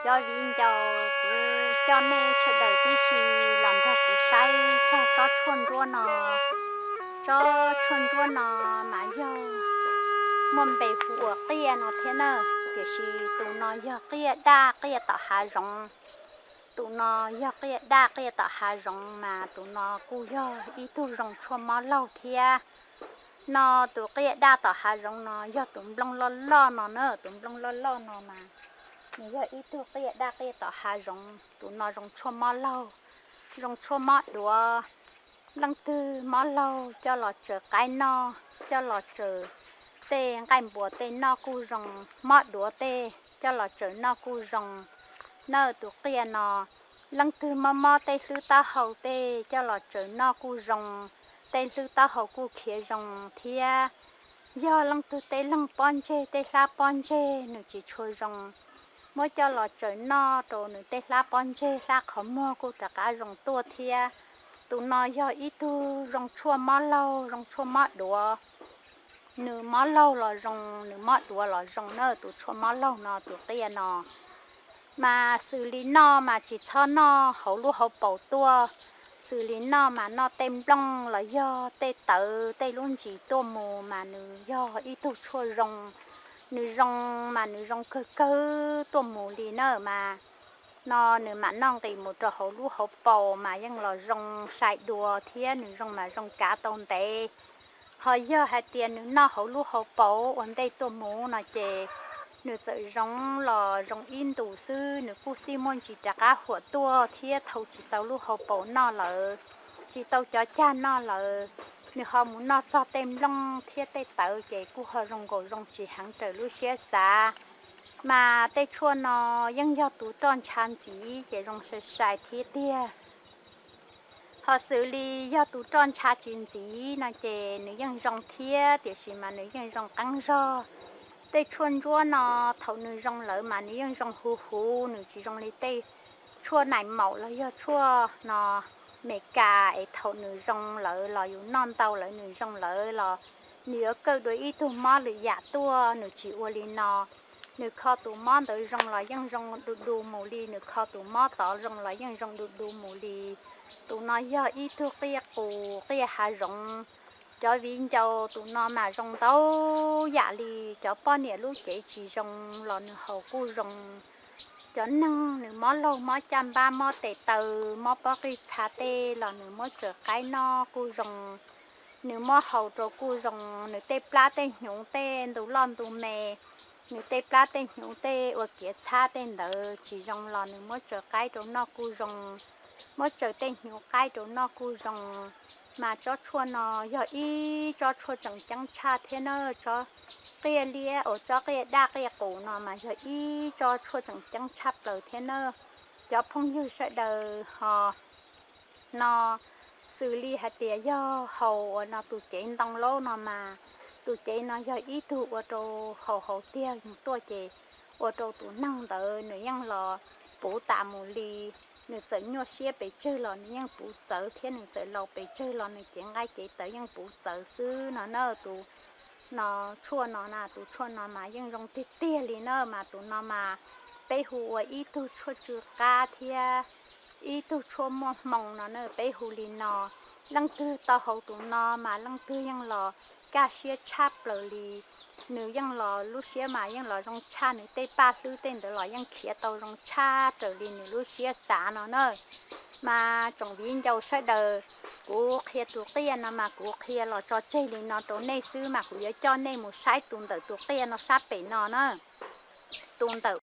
Cov viv ncaus, kuv coj nej sawv daws tib si los nrog kuv saib txog tsob tshuaj ntsuab no. Tsob tshuaj ntsuab no mas yog muaj npe hu ua qiaj no thiab na, tiam sis tus no yog qiaj daj qiaj tom hav zoov. Tus no yog qiaj daj qiaj tom hav zoov mas tus no kuj yog ib tug zoo tshuaj mob laug thiab. No tus qiaj daj tom hav zoov no yog tus nplooj loj loj no na, tus nplooj loj loj no mas nws yog ib tug qiaj daj qiaj tom hav zoov. Tus no zoo tshuaj mob laug, zoo tshuaj mob duav. Leej twg mob laug coj los tsaws qaib noj, coj los tsaws tej nqaij npuas tej noj kuj zoo, mob duav tej coj los tsaws noj kuj zoo. Na tus qiaj no, leej twg mob mob tej hlwb taub hau tej coj los tsaws noj kuj zoo, tej hlwb taub hau kuj khiav zoo thiab. Yog leej twg tej leeg pob ntseg tej hlab pob ntseg nws tsis tshua zoo, muab coj los tsaws noj rau nws tej hlab pob ntseg hlab qhov muag kuj rov qab zoo tuaj thiab. Tus no yog ib tug zoo tshuaj mob laug zoo tshuaj mob duav. Nws mob laug los zoo, nws mob duav los zoo na tus tshuaj mob laug no tus qiaj no. Mas xws li noj mas tsis txhob noj hauv lub hauv paus tuaj. Xws li noj mas noj tej nplooj los yog tej tawv tej lub ntsis tuaj mus mas nws yog ib tug tshuaj zoo. Nws zoo mas nws zoo kawg kawg tuaj mus li na mas. No nws mam noj nqis mus rau hauv lub hauv paus mas yeej los zoo sai dua thiab nws zoo mas zoo kav tau ntev. Ho yog hais tias nws noj hauv lub hauv paus ua ntej tuaj mus no ces nws txawm zoo los zoo ib ntus xwb nws kuj xij muaj ntsis rov qab huam tuaj thiab thau tsis tau lub hauv paus noj lawm, tsis tau cov cag noj lawm. Nws ho mus noj txog tej nplooj thiab tej tawv ces kuj ho zoo nkaus zoo tsis heev raws lub siab xav. Mas tej tshuaj no yeej yog tus roj ntsha ntxiv ces zoo sai sai thiab tiag. Ho xws li yog tus roj ntsha tsis ntxiv no ces nws yeej zoo thiab tiam sis mas nws yeej zoo qeeb zog. Tej tshuaj ntsuab no thaum nws zoo lawm mas nws yeej zoo huv huv, nws tsis zoo li tej tshuaj nais maum los yog tshuaj no Meskas es thaum nws zoo lawm los yus noj ntau lawm nws zoo lawm los nws yuav kawj dua ib tug mob lwm yam tuaj, nws tsis ua li no. Nws kho tus mob ntawd zoo los yeej zoo du du mus li, nws kho tus mob tod zoo los yeej zoo du du mus li. Tus no yog ib tug qiaj qus qiaj hav zoov. Cov viv ncaus, tus no mas zoo ntau yam li cov poj niam lub cev tsis zoo los nws haus kuj zoo. Cov neeg nws mob laug mob caj npab mob tes taw mob pob qij txha tej los nws muab tsaws qaib noj kuj zoo. Nws muab haus rau kuj zoo. Nws tej plab tej hnyuv tej ntu loj ntu me, nws tej plab tej hnyuv tej ua kiav txhab tej ntawd tsis zoo los nws muab tsaws qaib rau noj kuj zoo. Muab tsaws tej hnyuv qaib rau noj kuj zoo. Mas tsob tshuaj no yog ib tsob tshuaj tseem ceeb tshaj thiab na. Tsob qiaj liab uas tsob qiaj daj qiaj qus no mas yog ib tsob tshuaj tseem ceeb tshaj plaws thiab na. Cov phooj ywg sawv daws ho no, xws li hais tias yog haus uas no tus cev ntoo laub no mas, tus cev no yog ib tug ua rau haus haus tiag tuaj ces ua rau tus neeg ntawd nws yeej los puv tas mus li. Nws txawm nyuaj siab pes tsawg los nws yeej puv txawv thiab nws txawm laus pes tsawg los nws cev nqaij cev tawv yeej puv txawv xwb no na. Tus no, tshuaj no na, tus tshuaj no mas yeej zoo tiag tiag li na. Mas tus no mas peb hu ua ib tug tshuaj tsw qab thiab ib tug tshuaj muaj hmoo no na, peb hu li no. Leej twg tau haus tus no mas leej twg yeej los kaj siab tshaj plaws li. Nws yeej los lub siab mas yeej los zoo tshaj, nws tej paj hlwb tej ntawd los yeej khiav tau zoo tshaj raws li nws lub siab xav no na. Mas tsoom viv ncaus sawv daws, kuv qhia tus qiaj no mas kuv qhia los tso tseg li no rau nej xwb mas kuv yuav coj nej mus saib tus ntawm tus qiaj no sab pem no na. Tus ntawm